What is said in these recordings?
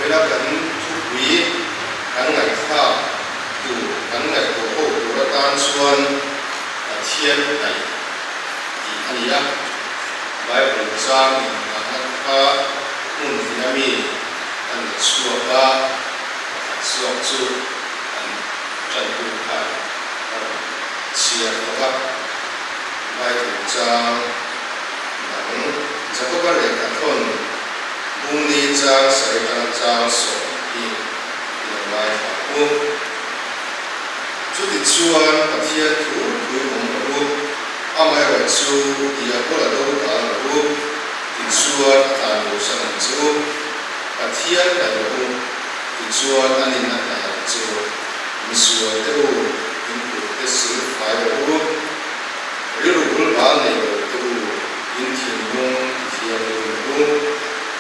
Vawiina kan thupui kan ngaihthlak tur, kan ngaihtuah ho tur atan chuan Pathian hnaih tih a ni a. Bible chang inngahna kha hmun hnih a mi kan la chhuak a, pakhat zawk chu kan tantu khan a rawn chhiar tawh a. Bible chang dang Jakoba lehkha thawn bungli chang sarih atanga chang 10 hi i lo ngaithla ang u. Chutichuan Pathian thu pui awm rawh u, amaherawh chu Diabola do dal rawh u, tichuan a tlan bosan ang che u. Pathian hnaih rawh u, tichuan a nin a hnaih ang che u. Misual te u, in kut te sil fai rawh u, rilru bul bal nei lo te u, in thinlung tithianghlim rawh u,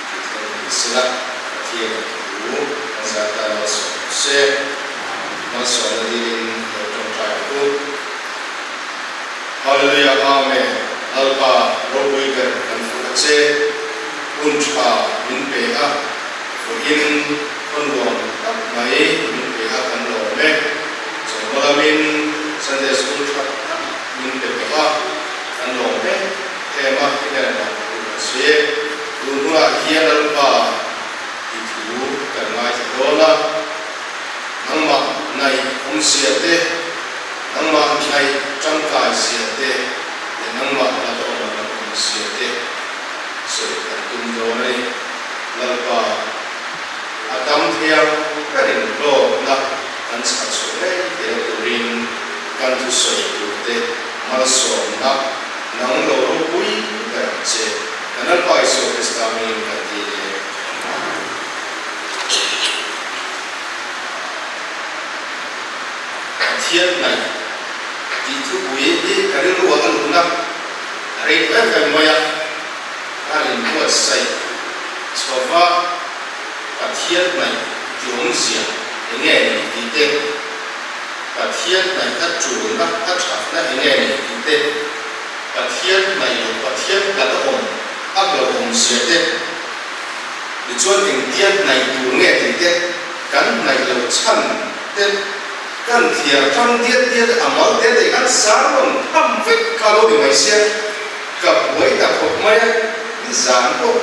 tithleng ni sela Pathianin thu kan zai tan malsawm rawh se. Malsawmna dilin lo tawngtai rawh u. Hallelujah Amen Lalpa ropui ber kan fuh a che, hun tha min pe a, vawiin khaw nuam tak mai min pe a kan lawm e. Chawhma lamin Sunday School tha tak min pe tawh a, kan lawm em em a, i hnenah thu kan sawi e. Tun hunah hian Lalpa i thu kan ngaithla dawn a, nangmah hnaih awmzia te, nangmah hnaih tangkai zia te leh nangmah hlat awm a lam awmzia te sawi kan tum dawn a ni. Lalpa, a tam thei ang berin hlawkna kan chhar chhuah ngei theihna turin kan thusawi turte malsawmna nang lo ropui ber ang che. Kan Lalpa Isua Krista hmingin kan ti e. Amen. Pathian hnaih tih thupui hi ka rilru ah a luhna a rei tawh em em mai a, ka han inbuatsaih chhova Pathian hnaih tih awmzia eng nge ni tih te, Pathian hnaih a tulna a thatna eng nge ni tih te, Pathian hnaih loh Pathian hlat a awm a hlauhawmzia te, tichuan engtia hnaih tur nge tih te kan hnaih loh chhan te kan thliar hrang diat diat a mal te te khan sermon tham vek kha lo ni mai sia, ka buai ta khawp mai a, nizan pawh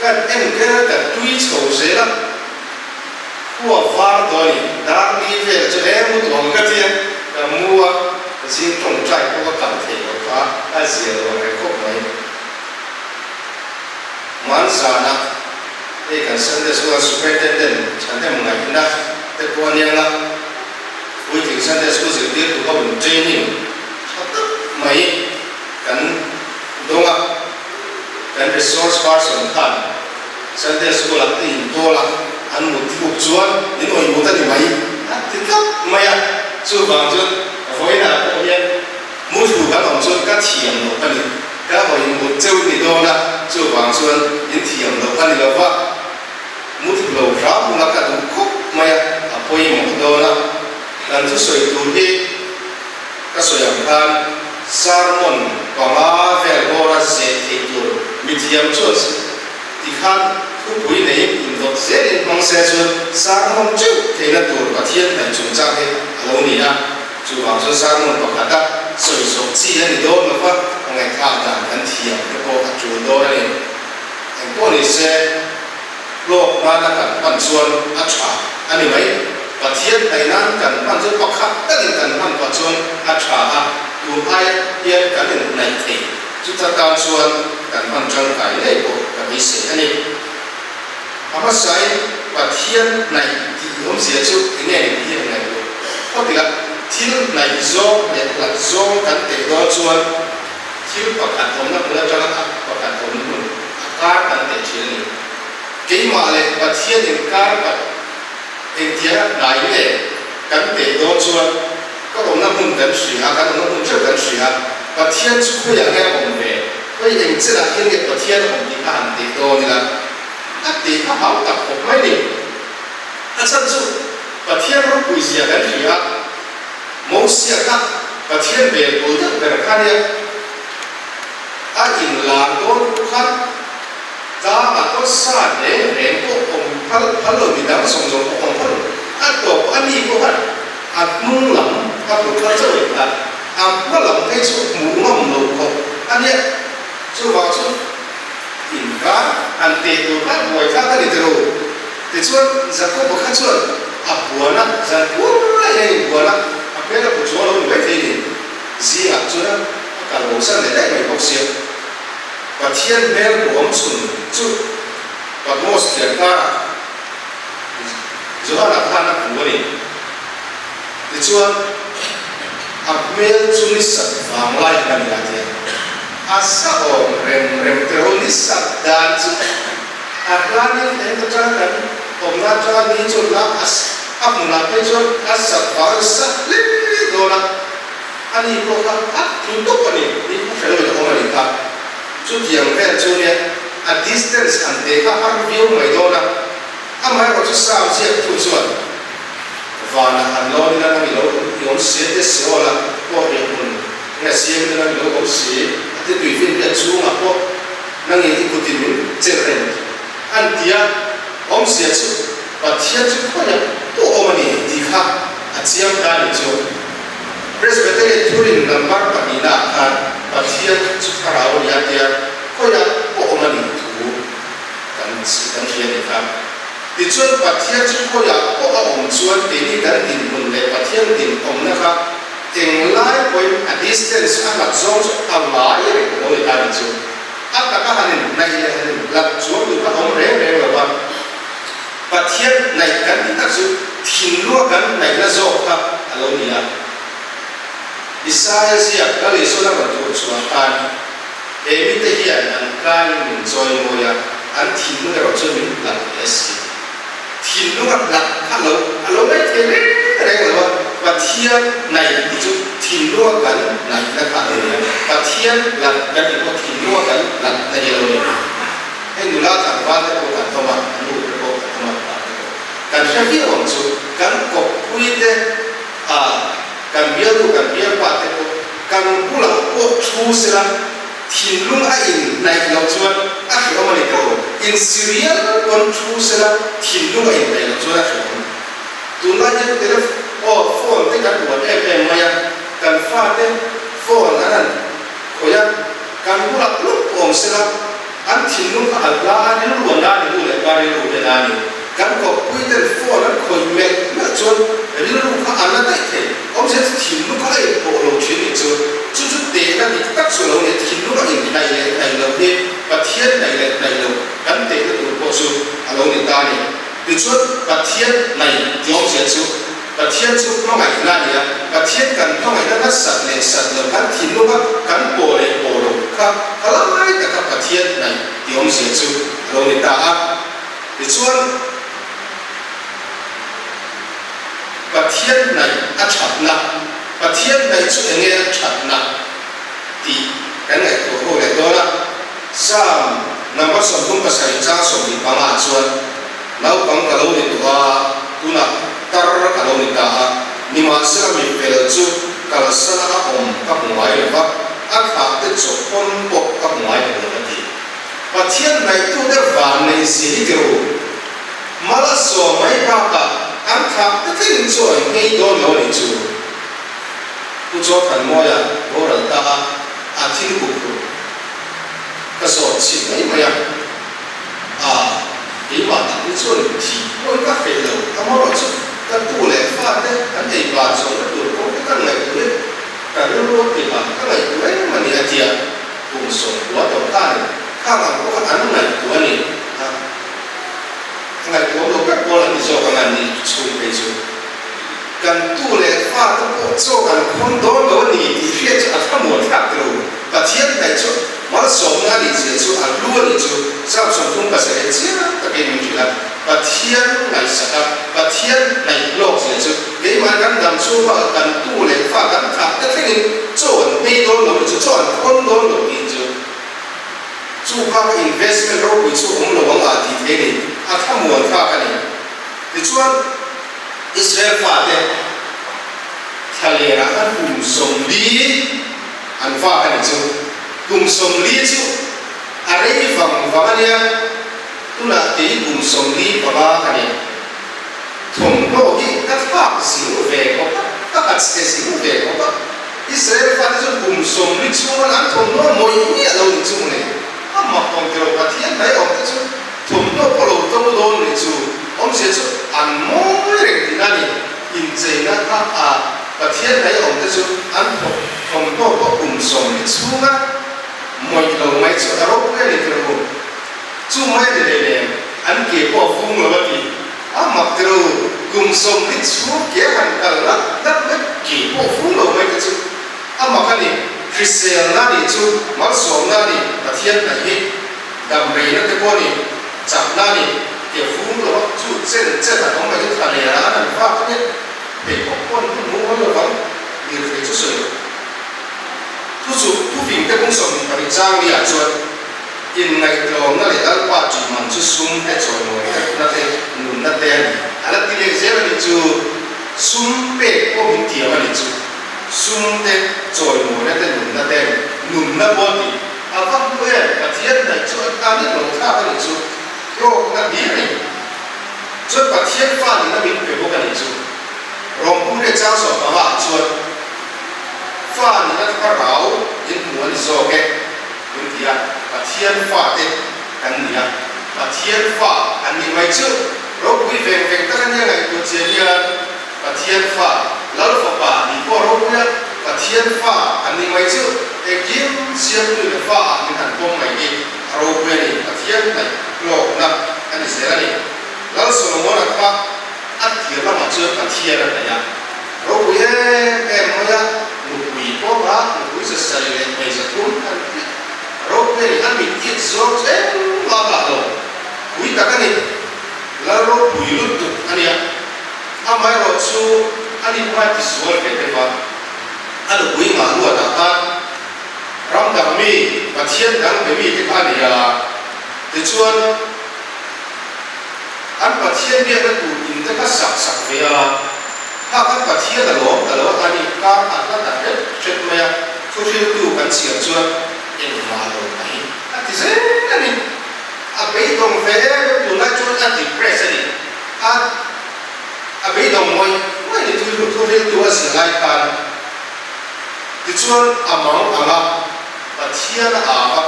kan en vel a ka tui chho zel a, khua var tawh a ni, dar li vel chu he mu tawh ang ka ti a, ka mu a, zing tawngtai pawh ka kal thei lo kha a zia lo ang reng khawp mai. Hmanzana hei kan Sunday School-a Superintendent thahnem ngaihna te pawh a niang a, puitling Sunday School zirtirtu ho in training tha tak mai kan dawng a, kan resource person khan Sunday School-ah a inpawl a, an mut thluk chuan in awih mut a ni mai a ti tlat mai a, chuvang chuan vawiinah pawh hian Muthlu kan awm chuan ka thiam loh ka ni, ka hawi mut cheu ni dawn a, chuvang chuan in thiam loh ka ni lo va, muthlu lo hram hmuna ka duh khawp mai a, a pawimawh dawn a. Kan thusawi tur hi ka sawi ang khan sermon panga vel bawra zeh theih tur mithiam chuan tikhan thupui neiin indawt zelin hmang se chuan sermon teuh theihna tur Pathian hnaih chungchang hi a lo ni a. Chuvang chuan sermon pakhata sawi zawh chi a ni dawn lo va, a ngaihthlak dan kan thiam te pawh a tul dawn a ni. Engpawh ni se, hlawk nana kan hman chuan a tha a ni mai. Pathian hnaih nan kan hman chu pakhat takin kan hman pah chuan a tha a, tun aia hian kan inhnaih thei. Chuta tan chuan kan hman tangkai ngei pawh ka beisei a ni. A hmasain Pathian hnaih tih awmzia chu eng nge ni tih hi a ngaihtuah phawt ila. Thil hnaih zawng leh hlat zawng kan teh dawn chuan thil pakhat awmna hmun atanga a pakhat awmna hmun a kar kan teh thin a ni. Keimah leh Pathian inkar pat engtia hnai nge kan teh dawn chuan ka awmna hmun kan hria a, kan awmna hmun theuh kan hria a, Pathian chu khawiah nge a awm ve? Khawi eng chenah hian nge Pathian a awm tih kha han teh dawn ila. A tih a hau tak khawp mai ni. A chhan chu Pathian ropui zia kan hria a, Mosia kha Pathian bel bul deuh ber kha nia a inlar dawn khan tlangah pawh sa reng reng pawh awm kha. phal phal lo midang zawng zawng pawh awm phal lo. A tawp a ni pawh khan a hnung lam a hmu phal chauh em kha, a hma lam phei chu hmuh ngam lo khawp a nia. Chuvang chu inkar han teh tur kha buai thlak a ni tiro. Tichuan Jakob-a kha chuan a buan a, zan pur laiin a inbuan a, a hmel a hmu chuang lo ni maithei ni. Zingah chuan a kal bosan leh daih mai bawk sia. Pathian hmel hmuhawm chhun chu Patmos thian karah Johana khan a hmu a ni. Tichuan, a hmel chu ni sat vang lai kha a ni a tia. A sahawm rem rem te ho ni sat dan chu a hlanin eng atanga kan awmna atanga ni chu la a a hmunah phei chuan a sat vang a ni sat hle dawn a. Ani pawh kha a tlu tawp a ni, ni khaw hre loin a awm a nih kha. Chutiang vel chu nia a distance han teh kha har viau mai dawn a, amaherawhchu Sam ziaktu chuan vanah han lawn ila nang i lo i awm si a tia Seol-a pawh riah hmun nge siam ila nang i lo awm si a tia tuifinriat chungah pawh nangin i kutin min chelh reng an ti a, awmzia chu Pathian chu khawiah pawh awm a ni tih kha a chiang ta a nih chu. Presbyterian thurin number pahnihnaah khan Pathian chu thlarau a ni a tia khawiah pawh awm a nih thu kan kan hria a nih kha. Tichuan Pathian chu khawiah pawh a awm chuan keini kan dinhmun leh Pathian din awmna kha englai pawhin a distance a hlat zawng chu a ngai reng lo a ni ta a nih chu. A taka han in hnaih leh han in hlat chuang tur kha awm reng reng lo a. Pathian hnaih kan tih tak chu thinlunga kan hnaihna zawk kha a lo ni a. Isaia ziak Lal Isuan a rawn thuah chhuah khan he mite hian an kaiin min chawi mawi a, an thinlung erawh chuan min hlat hle si. Thinlunga hlat kha lo a lo ngaih thei reng reng lo a, Pathian hnaih tih chu thinlunga kan hnaihna kha a lo ni a, Pathian hlat kan tih pawh thinlunga kan hlatna hi a lo ni. Hei nula tlangval te pawh kan awm a, a nu te pawh kan awm a, pa te pawh. Kan hre viau ang chu, kan kawppui te a, kan bialnu kan bialpa te pawh kan bulah pawh thu sela thinlung a inhnaih loh chuan a hrehawm a ni tawh lo. Insirial pawn thu sela thinlung a inhnaih loh chuan a hrehawm. Tunlai hian telef aw phone te kan uar em em mai a, kan fate phone an han khawih a, kan bulah lawk awm sela an thinlung kha a hla a, rilru a na ni, nu leh pa rilru hi a na ni. Kan kawppui ten phone an khawih melh melh chuan rilru kha a na daih thei. Awmzia chu thinlung kha a inpawh lo thin ni chu. Chu chu tehna dik tak chu a lo ni. Thinlung a inhnaih leh hnaih loh hi Pathian hnaih leh hnaih loh kan tehna tur pawh chu a lo ni ta a ni. Tichuan Pathian hnaih tih awmzia chu Pathian chu hmangaihna a ni a, Pathian kan hmangaihna nasat leh sat lo kan thinlung a, kan pawh leh pawh lo kha ka lai taka Pathian hnaih tih awmzia chu a lo ni ta a. Tichuan Pathian hnaih a thatna, Pathian hnaih chu enge a thatna tih kan ngaihtuah ho leh dawn a. Psalm number 37 chang 25 ah chuan, Naupang ka lo ni tawh a, tunah tar ka lo ni ta a, nimahsela mi fel chu kalsana a awm ka hmu ngai lo va, a thlah te chawkhawn pawh ka hmu ngai hek lo a ti. Pathian ngaihtute van nei zia hi ti ru. Mal a sawm mai bakah an thlah te thlengin chu a inngei dawn lo a nih chu. Pu Chawthanmawia boral ta a, a thil huphurh ka zawt chhin mai mai a. A, keimah tak hi chuan thih pawhin ka hreh lo, amaherawh chu ka tu leh fate an ei ban zawhna tur pawh hi ka ngaihtuah e, ka rilru a tirh a, ka ngaihtuah em a ni a tia kum sawmkua tawh kha a ni, khang ang pawh kha an ngaihtuah a ni a, a ngaihtuah lo ber pawl an ni zawk ang a ni chhung phei chu. Kan tu leh fate pawh chaw kan khawn dawn lo a ni tih hriat chu a thlamuan thlak ti lo. Pathian hnaih chu malsawmna a nih zia chu a hlu a nih chu Psalm 37 chiang takin min hrilh a. Pathian ngaihsak a, Pathian hnaih lawk zia chu keimah kan dam chhung bakah kan tu leh fa kan thlah te thlengin chaw an hmei dawn lo nih chu, chaw an khawn dawn lo tih chu chu baka investment ropui chu awm lo ang ah tih thei a ni, a thlamuan thlak a ni. Tichuan. Israel fate thlalerah khan kum 40 an vak a ni chu. Kum 40 chu a rei vang vang a nia. Tunah kei kum 45 ka ni. Thawmhnaw hi ka thlak zing ve khawp a, ka ha chhe zing ve khawp a. Israel fate chuan kum 40 chhunga an thawmhnaw mawih miah lo ni chu mawle. A mak awm tilo Pathian hnai awm te chu thawmhnaw pawh lo to dawn ni chu awmzia chu an mawi reng tihna a ni. Incheina kha a Pathian hnai awm te chu an thawmhnaw pawh kum 40 chhunga mawih lo mai chu a ropui a ni tilo. Chu mai a ni leh lem, an ke pawh a fung lo a ti. A mak te ro, kum 40 chhung ke a han kal ngat ngat mai, ke pawh a fung lo mai te chu a mak a ni. Hriselna a nih chu malsawmna a ni, Pathian hnaih hi damreina te pawh a ni, chakna a ni, ke fung lo a, chu chen chen an awm mai chu thla leh ah an han vak a nia, pheikhawk pawh an hun mumal lo vang, lirthei chu sawi lo. Thu chu thufing te kung 22 chang ni ah chuan Inngaihtlawmna leh Lalpa ṭih man chu sum te chawimawi na te nunna te a ni. A la ti leh zel a nih chu, sum pek pawh min tiam a nih chu, sum te chawimawina te nunna te a ni. Nunna pawh a ti. A va hmu em? Pathian hnaih chu a tan in lo thlak a nih chu, hlawkna hlir a ni. Chuan Pathian fa nihna min pe bawk a nih chu. Rawngpui leh chang 15 ah chuan fa nihna thlarau in hmu a ni zawk e. Min ti a, Pathian fate kan ni a, Pathian fa an nih mai chu ropui veng veng tak a nia ngaihtuah chian hian Pathian fa, Lal Fapa nih pawh ropui a, Pathian fa an nih mai chu engkim siamtu leh fa ah min han pawm mai hi a ropui a ni, Pathian hnaih hlawkna a ni zel a ni. Lal Solomon-a kha a tir lamah chuan Pathian a hnaih a, Ropui em em mai a, nupui pawh a, nupui zasarih leh hmei 300 an ti. Ropui a ni, a mit it zawng chu engmah a ngah lo. Pui tak a ni, Lal ropui lutuk a nia. Amaherawh chu a ni pawh a tisual ve deuh a, a nupui ngah luatah khan ram dang mi, Pathian dang be mi te kha a nei a, tichuan, An Pathian biakna tur in te kha sak sak ve a, kha khan Pathian a lawm ta lo a ni kar a hla ta hret hret mai a, thuhriltu kan chhiar chuan engmah lo mai a ti zel a ni. A beidawng ve em em tunlai chuan a depress a ni, a a beidawng ngawih ngawih ni thuhriltu a zir lai khan tichuan a mang ang a. Pathian a au a,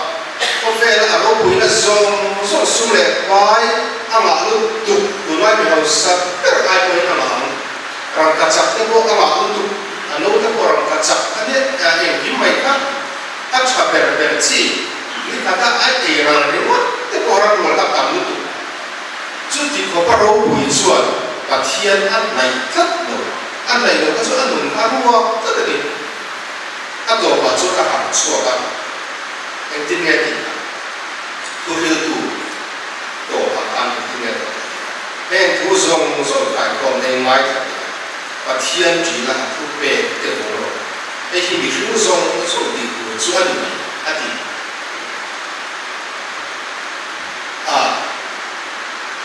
khawvela a ropuina zawng zawng sum leh pai a ngah lutuk, tunlai mi hausa ber ai pawhin a ngah ang. Rangkachak te pawh a ngah lutuk, a no te pawh rangkachak a nia, engkim mai kha a tha ber ber chi, ni khata a ei ral ringawt te pawh ram rual kha tam lutuk. Chuti khawpa ropui chuan Pathian a hnaih tlat lo, a hnaih loh kha chu a nun kha a ruak tlat a ni. A tawpah chuan a harh chhuak a, engtin nge tih ang? Thuhriltu tawpah khan engtin nge tawp tih ang? Heng thu zawng zawng khaikhawm nei ngai thla teh a, Pathian ṭihna a thu pek te vawng rawh. Hei hi mihring zawng zawng tih tur chu a ni mai, a ti a.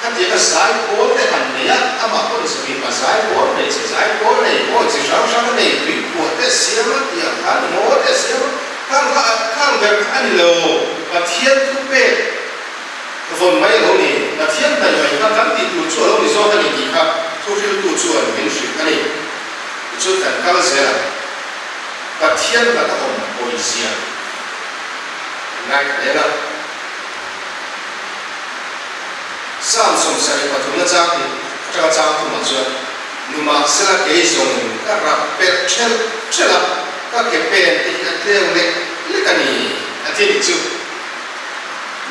Khatianga zai pawl te han nei a, amah pawn mipa zai pawl, hmeichhe zai pawl nei pawh chi hrang hrang a nei, tui khuah te a siam a tih ang khan ngaw te a siam a, khang kha khang ber kha a ni lo, Pathian thu pek vawn mai a lo ni, Pathian hnaih mai kha kan tih tur chu a lo ni zawk a ni tih kha thuhriltu chuan min hrilh a ni. Tichuan kan kal zel ang, Pathian hlata awm pawizia ngaithla leng a. Psalm 73 na chang hnih atanga chang thumah chuan, Nimahsela kei zawngin ka rap pelh ṭhelh ṭhelh a, ka ke pen te hi a tleu lek lek a ni, a ti nih chu.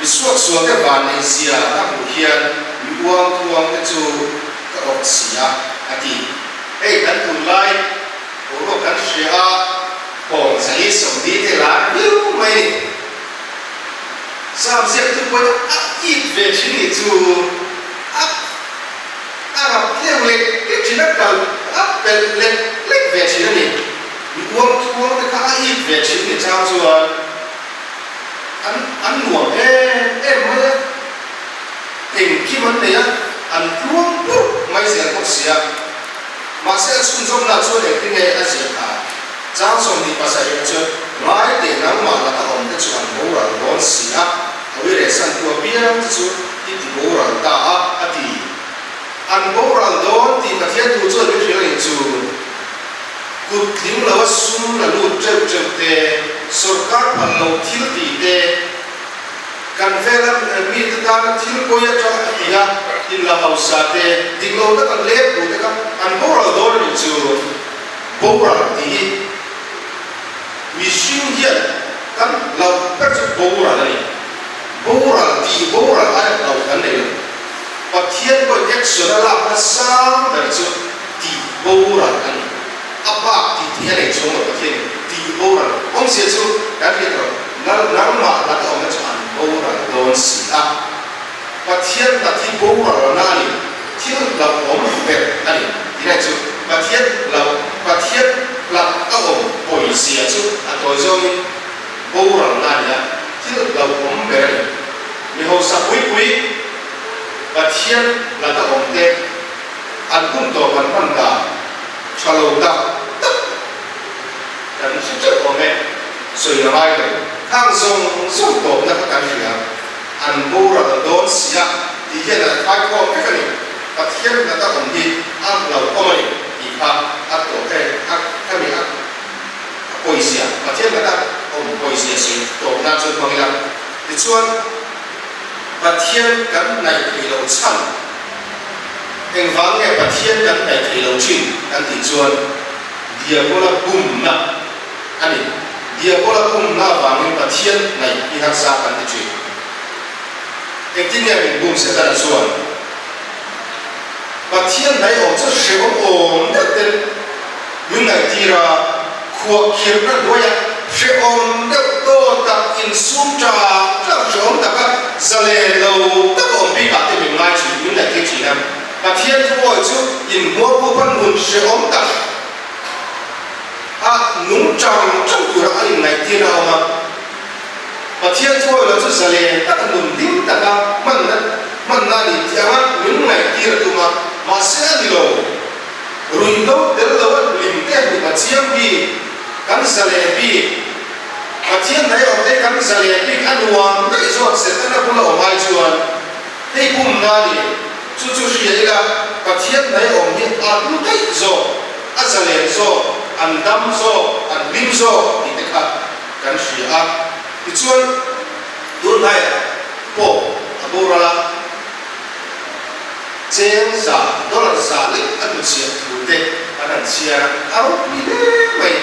Mi suaksual te van neih zia ka hmuh hian mi uang thuang te chu ka awk si a, a ti. Hei kan tunlai boruak kan hria a, kawng 440 te lar viau mai a ni. Sam ziaktu pawhin a it ve thin nih chu a a rap tleu lek lek thin a, kal a pelh lek lek ve thin a ni. Mi uang thuang te kha a it ve thin ni chang chuan an an nuam em em mai a, engkim an nei a, an tluang purh mai zel bawk si a. Mahse a chhunzawmna chuan engtin nge a ziah kha? Chang 27 chuan ngai teh nangmah laka awm te chu an boral dawn si a, a uire santu apiang te chu i ti boral. Kut tling loa sum la lut teuh teuh te, sawrkar phal lo thil tih te, kan vela mite tana thil pawi atang a ti a, inla hausa te, dik lo taka leng bu te kha an boral dawn a nih chu. Boral tih hi mihring hian kan hlauh ber chu boral a ni. Boral tih boral aia hlauh kan nei lo. Pathian pawhin action a lakna sang ber chu tih boral a ni. A bak tih theih a nei chuang lo Pathian in tih boral awmzia chu kan hriat rawh nal nangmah laka awmna chu an boral dawn si a. Pathian hlat hi boralna a ni, thil hlauhawm ber a ni tih lai chu Pathian hlauh Pathian hlat a awm pawizia chu a tawi zawngin boralna a ni a, thil hlauhawm ber a ni. Mi hausa pui pui Pathian hlat a awm te an hun tawp an hman dan tha lo tak tak kan hre teuh awm e, sawi a ngai lo. Khang zawng zawng tawpna kha kan hria. An boral dawn si a tih hian a thlaikhawm vek a ni. Pathian hlata awm hi a hlauhawm a ni tih kha a tawh e, a khami a pawizia, Pathian hlata awm pawizia sawi tawp nan chuan hmang ila. Tichuan, Pathian kan hnaih thei lo chhan, engvang nge Pathian kan hnaih thei lo thin kan tih chuan Diabola bumna a ni. Diabola bumna avangin Pathian hnaih hi harsa kan ti thin. Engtin nge min bum Setana chuan Pathian hnaih awm chu hrehawm awm deuh ten min ngaihtir a, khuahkhirhna hnuaiah hrehawm deuh tawh tak insum tang tlang hrehawm taka zalen lo tak awm bikah te min ngai thin, min ngaihtir thin a. Pathian thuawi chu inhmuarpupa nun hrehawm tak A nung chang chang tura a inngaihtir a awm a. Pathian thuawi lo chu zalen taka nun ding taka hmanna hmanna a ni tih anga min ngaihtir a tum a, mahse a ni lo. Ruihhlo tel lo a hlim te hlim a chiang bik, kan zalen bik. Pathian hnaih awm te kan zalen bik a nuam daih zawk Setana bula awm ai chuan hei bumna a ni. Chu chu hria ila Pathian hnaih awm hi a hlu daih zawk. A zalen zawk, an dam zawk, an hlim zawk tih te kha kan hria a. Tichuan, tunhnaiah pawh a boral a, cheng za, dollar za lek a hnuchhiah thu te an han chhiar a, a ropui hle mai.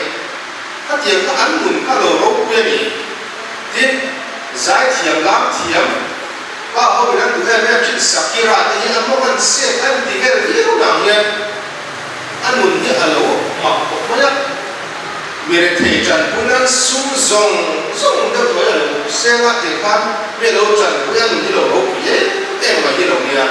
Khatiang kha an nun kha lo ropui a ni. Tin, zaithiam, lamthiam, pa ho in an duh em em thin Shakira te hi an mawng an sek an ti vel viau nang hian, A nun hi a lo mak khawp mai a, mi rethei tanpui nan sum zawng zawng deuh tawh hi a lo seng a, tih khan mi a lo tanpui a nun hi lo ropui em em mai hi lo nia.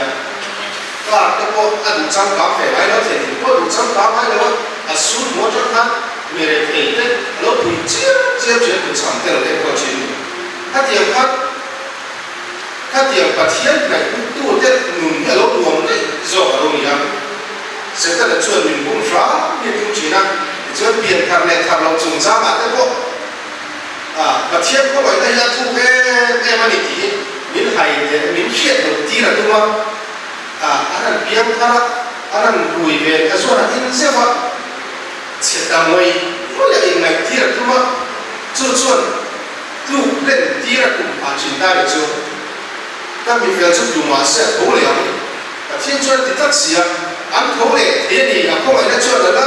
Car te pawh a duh changkang ve ngai lo, thei thil pawh a duh changkang ngai lo a, a sum hmu atang khan mi rethei te a lo pui chiam chiam thin a, kutchham te a lo enkawl thin a ni. Khatiang khan. Khatiang Pathian hnaihhutute nun hi a lo nuam daih zawk a lo ni a. Setana chuan min bum hram hi a tum thin a, tichuan pian thar leh thar loh chungchangah te pawh Pathian khawngaihna hi a thuk em em a ni tih hi min hai leh min hriat loh tir a tum a. An han piang thar a, an han rui ve ta chuan a in zeuh a, chhe ta ngawih ngawih a inngaih tir a tum a, chu chuan Tluk hlen tir a kum phah thin ta nih chu. Ka mi fel chu tlu mah se a tho leh ang. Pathian chuan a ti tlat si a, an tho leh thei a ni, a khawngaihna chuan a la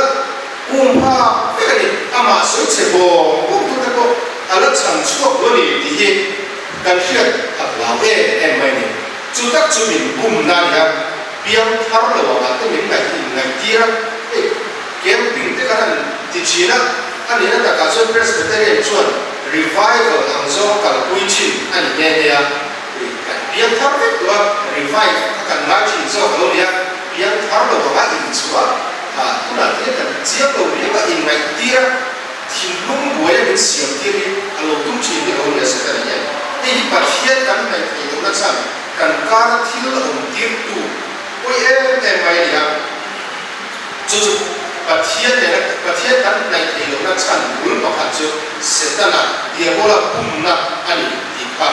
um phak vek a ni, amah sawi chhe bawng bawng tu te pawh a la chhan chhuak duh a ni tih hi kan hriat a hlau em em mai a ni. Chu tak chu min bumna a ni a, piang thar lo angah te min ngaih inngaihtir a, hei Camping te kan han ti thin a, a nihna takah chuan Presbyterian chuan revival ang zawng kalpui thin a ni nghe nghe a, ih kan piang thar vek tawh a, revive kha kan ngai thin zawk lo nia, piang thar lo anga inchhuah a tunah te hian kan chiang lo riau a, inngaihtir a, thinlung buai a min siam tir hi a lo tum thin hi a lo nia Setana hian. Hei hi Pathian kan hnaih theih lohna chhan kan kara thil awm tirtu pawi em em mai a ni a. Chu chu Pathian nena Pathian kan hnaih theih lohna chhan bul pakhat chu Setana, Diabola pumna a ni tih kha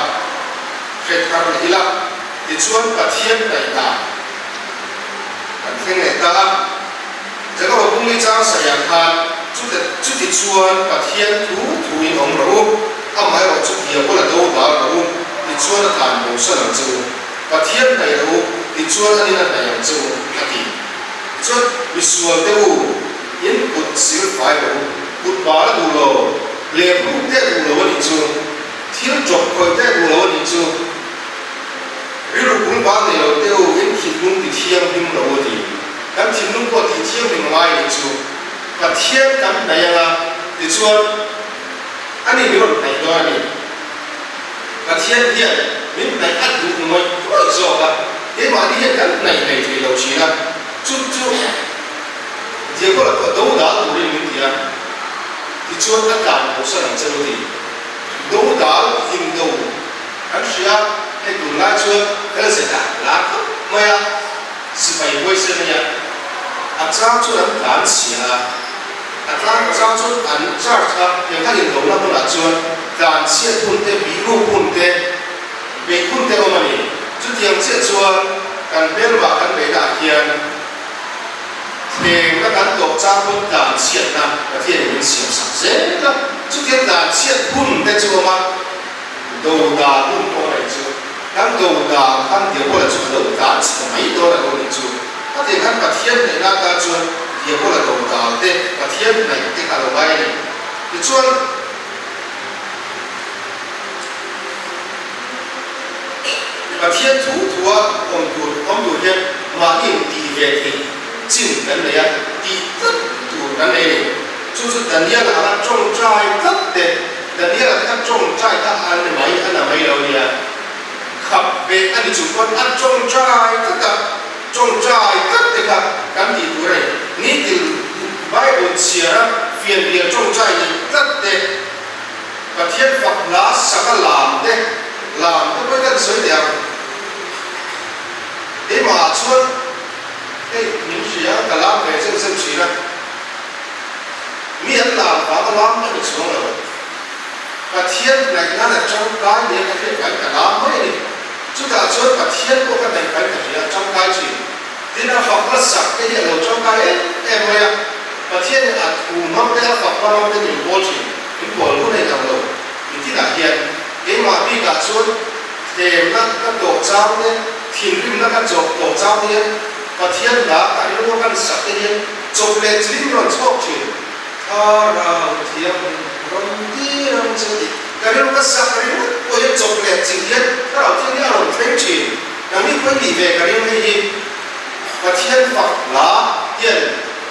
hre thar leh ila. Tichuan Pathian hnaih dan kan thleng leh ta a. Jakoba pumli chang sawiah khan. Chute chutichuan Pathian thu thuin awm rawh u, amaherawh chu Diabola dodal rawh u, tichuan a tlan bosan ang che u. Pathian hnaih rawh u, tichuan anin a hnaih ang che u, a ti. Tichuan, misual te u, in kut sil fai rawh u, kut bal a duh lo, lemruk te a duh lo a nih chu, thil ṭawp khawih te a duh lo a nih chu, rilru bul bal nei lo te u, in thinlung ti thianghlim rawh u, a ti. Kan thinlung pawh ti thianghlim a ngai a nih chu. Pathian kan hnaih anga, tichuan ani min rawn hnaih dawn a ni. Pathian hian min hnaih a duh ngawih ngawih zawk a, keimahni hian kan hnaih hlei thei lo thin a, chu chu Diabola pawh dodal turin min ti a, tichuan a tlan bosan ang che lo ti. Dodal indo kan hria, hei tunlai chuan LZ ah lar khawp mai a, sipai huaisen a nia, a chang chuan an tlan chhia a. A tlang chang chuan an charge a, tiang khan indona hmunah chuan tlan chhiat hun te, bihruk hun te, beih hun te awm a ni. Chutiang chiah chuan kan hmelmah kan beihnaah hian thlengna kan tawh chang pawn tlan chhiatna Pathianin min siam sak zel a. Chutiang tlan chhiat hun te chu awm a, dodal hun pawh a nei chu. Kan dodal khan Diabola chu a lo tlan chhe ta mai dawn a lo nih chu. Khatiang khan Pathian hnaihna atan chuan Diabola dodal te, Pathian hnaih te kha a lo ngai a ni. Tichuan, Pathian thu thua awm tur awm tur hian mahni in tih ve theih chin kan nei a, tih tlat tur kan nei a ni. Chu chu Daniel-a anga tawngtai tlat te, Daniel-a te kha tawngtai kha a ni mai, a na mai lo a nia. Khap ve a ni chung pawn a tawngtai tlat a. Tawngtai tlat te kha kan tih tur a ni. Nitin Bible chhiar a fianrial tawngtai nih tlat te, Pathian fak hla sak a lam te, lam te pawhin kan sawi teh ang. Keimah ah chuan hei min hria ka lam ve zeuh zeuh thin a, mi an lam vang a lam ka ni chuang lo. Pathian hnaih nan a tangkai nia ka hriat vangin ka lam mai a ni. Chutah chuan Pathian pawh ka hnaih vangin ka hria a tangkai thin. Tin, a fak hmasak te hi a lo tangkai em em mai a. Pathianin a thu hmang te, a fak hma hmang te min bawl thin. Min bawl hun a inang lo. Mitinah hian keimah bikah chuan thlemna ka tawh chang te, thinrimna ka chawp tawh chang te hian Pathian hla ka rilru a kan sak te hian chawp leh chilim rawn chhuak thin. Thlarau thianghlim rawn tir ang che tih ka rilru ka sak ringawt pawh hian chawp leh chilh hian Thlarau thianghlim a rawn thleng thin. Nangni pawhin tih ve ka ring hei hi Pathian fak hla hian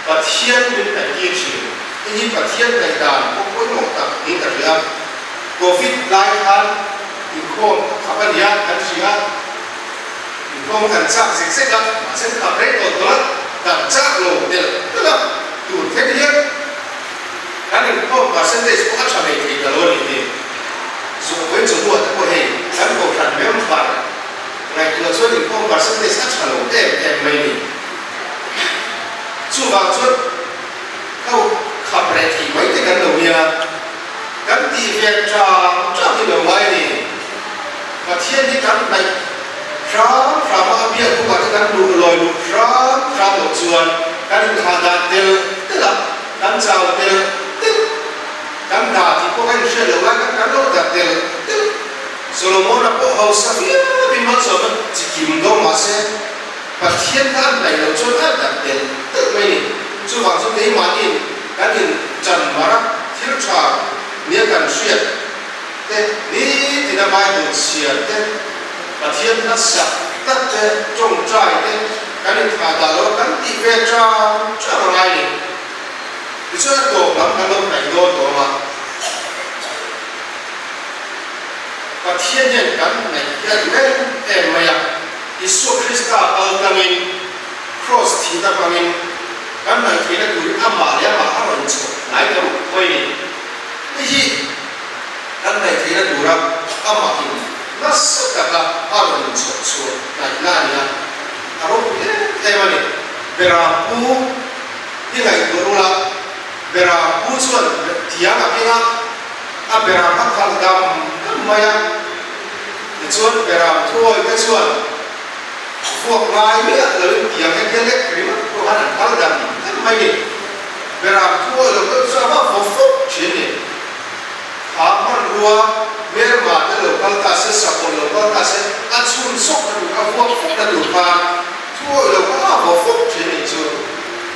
Pathian min hnaihtir thin. Hei hi Pathian hnaih dan pawh pawimawh tak niin ka hria. Covid lai khan inkhawm ka khap a nia kan hria. Inkhawm kan chak zek zek a, mahse khap rei tawh tawh a, kan chak lo telh telh a. Tur thleng hian kan inkhawm percentage pawh a tha mai thei ta lo a ni tih Zawhpui chawhnuah te pawh hei kan kohhran member ngaihtuah chuan inkhawm percentage a tha lo em em mai ni. Chuvang chuan ho khap reh thei mai te kan lo nia, kan tih ve tang tang hi lo ngai a ni. Pathian hi kan hnaih hram hram a, a biak bukah te kan luh lawi luh hram hram loh chuan kan inthah dan tel tel a, kan chau tel tel, kan dah tih pawh kan inhriat loh lai khan kan lo dah tel tel. Solomon-a pawh hausa viauin malsawmna chi kim dawng mah se, Pathian kha a hnaih loh chuan a dah tel tel mai a ni. Chuvang chu keimahniin kan inchan mar a, thil tha nia kan hriat te, nitina Bible chhiar te, Pathian hla sak tlat te, tawngtai te kan inthah dah lo a, kan tih ve chang chang a ngai a ni. Tichuan a tawp lam kan lo hnaih dawn tawh ang a, Pathian hian kan hnaih hi a duh em em mai a, Isua Krista kal tlangin, Kraws thihna hmangin kan hnaih theihna turin amah leh amah a rawn chhawk hnai ta rup mai a ni. Hei hi kan hnaih theihna tura amahin nasa taka a rawn inchhawp chhuah hnaihna a ni a, a ropui em em a ni. Beram pu hi ngaihtuah ula, beram pu chuan tiang a keng a, a beram a khalh dam dam mai a, tichuan beram thuawi te chuan vuak ngai miah loin tiang he hian lek ringawt pawh khan an kal dam dam mai a ni. Beram thu awih lo deuh chu a va vaw fawk thin ni. Kha hmanrua hmelma te lo kal ta se, sakawlh lo kal ta se, a chhun sawk na tur, a vuak fawk na tur khan thu awih lo kha a vaw fawk thin ni chu.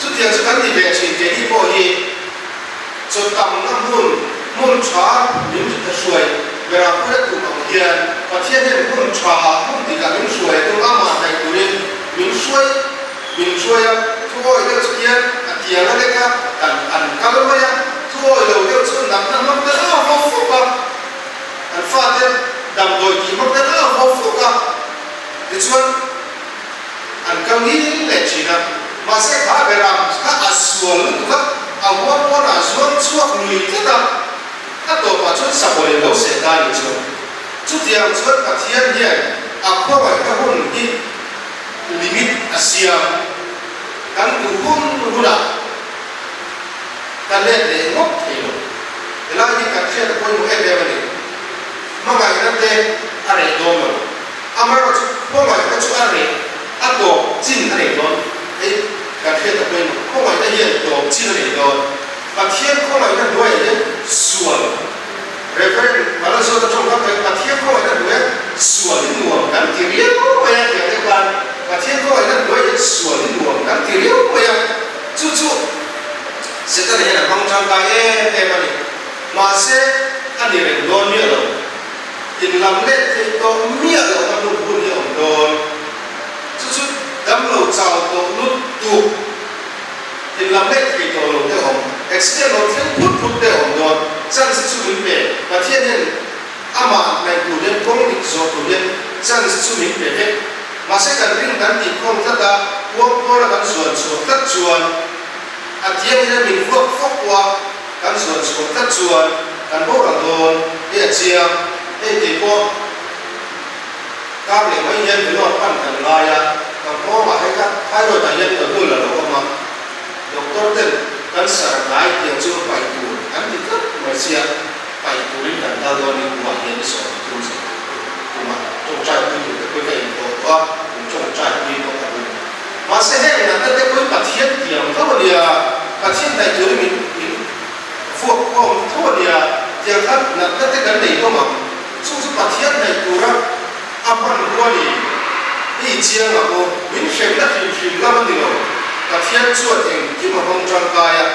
Chutiang chu kan ti ve thin keini pawh hi chaw tamna hmun, hmun tha min hruai beram pui a tum ang hian Pathian hian hmun tha, hmun dikah min hruai a tum, amah hnaih turin min hruai. Min hruai a, thu awih deuh chu hian a tiang a lek a, kan an kal mai a, thu awih lo deuh chu natna hmang te a haw fawk a, an fate damdawi tih hmang te a haw fawk a, tichuan an kal ngil leh thin a, mahse kha beram kha a sual lutuk a, a huan pawnah a zuang chhuak lui tlat a, a tawpah chuan sakawlh in lo seh ta a nih chu. Chutiang chuan Pathian hian a khawngaihna hun hi Limit a siam. Kan duh hun hunah ka let leh ngawt thei lo. Helai hi kan hriat a pawimawh em em a ni. Hmangaihna te a reh dawn lo. Amaherawhchu khawngaihna chu a reh, a tawp chin a nei dawn. Hei kan hriat a pawimawh. Khawngaihna hian tawp chin a nei dawn. Pathian khawngaihna hnuaiah hian sual. Reverend Malazawta tawngkam hian Pathian khawngaihna hnuaia sual hi nuam kan ti riau mai a tih ang deuh khan Pathian khawngaihna hnuaia hian sual hi nuam kan ti riau mai a, chu chu Setana hian a hmang tangkai em em a ni. Mahse, a ni reng dawn miah lo. Inlam let theih tawh miah lohna hmun hun hi a awm dawn. Chu chu damlo chau tawh lut tuk. Inlam leh thei tawh lo te awm, accident lo thleng phut phut te awm dawn, chance chu min pe, Pathian hian amah hnaih tur hian kawng dik zawh tur hian chance chu min pe vek. Mahse kan ring kan tih khawm tlat a, kuang kuala kan zuan chhuah tlat chuan a tiang hian min vuak fawk pawh a, kan zuan chhuah tlat chuan kan boral dawn hei a chiang, hei keipawh. Kar leh mai hian Vellore pan kan ngai a, ka nghawngah hei kha thyroid ah hian ka hmul a lo awm a, doctor ten cancer hnai tiang chu paih tur an ti tlat mai sia, paih turin kan kal dawn ni kumah hian i sawm tum che kumah tawngtai pui tur te pawh ka inhlawh tawh a, kum tawngtai pui pawh ka duh. Mahse heng natna te pawh hi Pathian tiang tho a nia, Pathian hnaih turin min min vuak khawm tho a nia, tiang khan natna te kan nei hlawm ang. Chu chu Pathian hnaih tura a hmanrua ni hi chiang ang u. Min hremna hrim hrim lam a ni lo. Pathian chuan engkim a hmang tangkai a,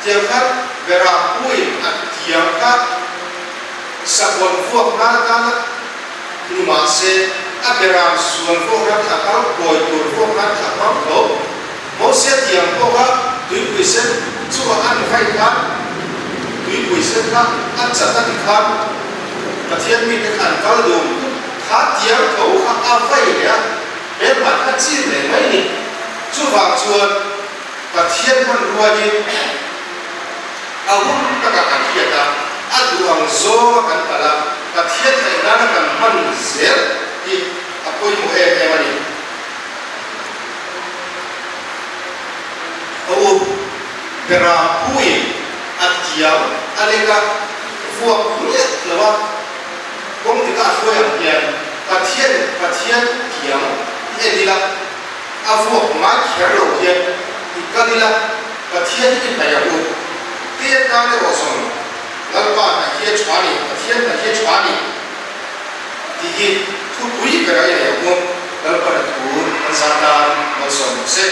tiang khan Berampuiin a tiang kha sakawlh vuak nan atana ni mah se, a Beram sual vuak nan te a kal kawi tur vuak nan te a hmang tho. Mosia tiang pawh kha tuipui sen chungah an vai khan tuipui sen kha a chat a ti khan Pathian mite kha an kal dum kha tiang tho kha a vai leh a, hmelhmai kha chin leh mai ni. Chuvang chuan Pathian hmanrua hi a hun takah kan hriat a, a duh ang zawnga kan kal a, Pathian theih nana kan hman zel hi a pawimawh em em a ni. A u Berampuiin a tiang a lek a, vuak miah lo a, kawng tika a hruai ang hian Pathian Pathian tiang i en ila, a vuak ngai kher lo hian i kal ila, Pathian hi i hnaih ang u. Kei atan erawh zawng Lalpa hnaih hi a tha ni, Pathian hnaih hi a tha ni. Tih hi thupui ber a i nei ang u, Lalpana thu an zah tan malsawm rawh se.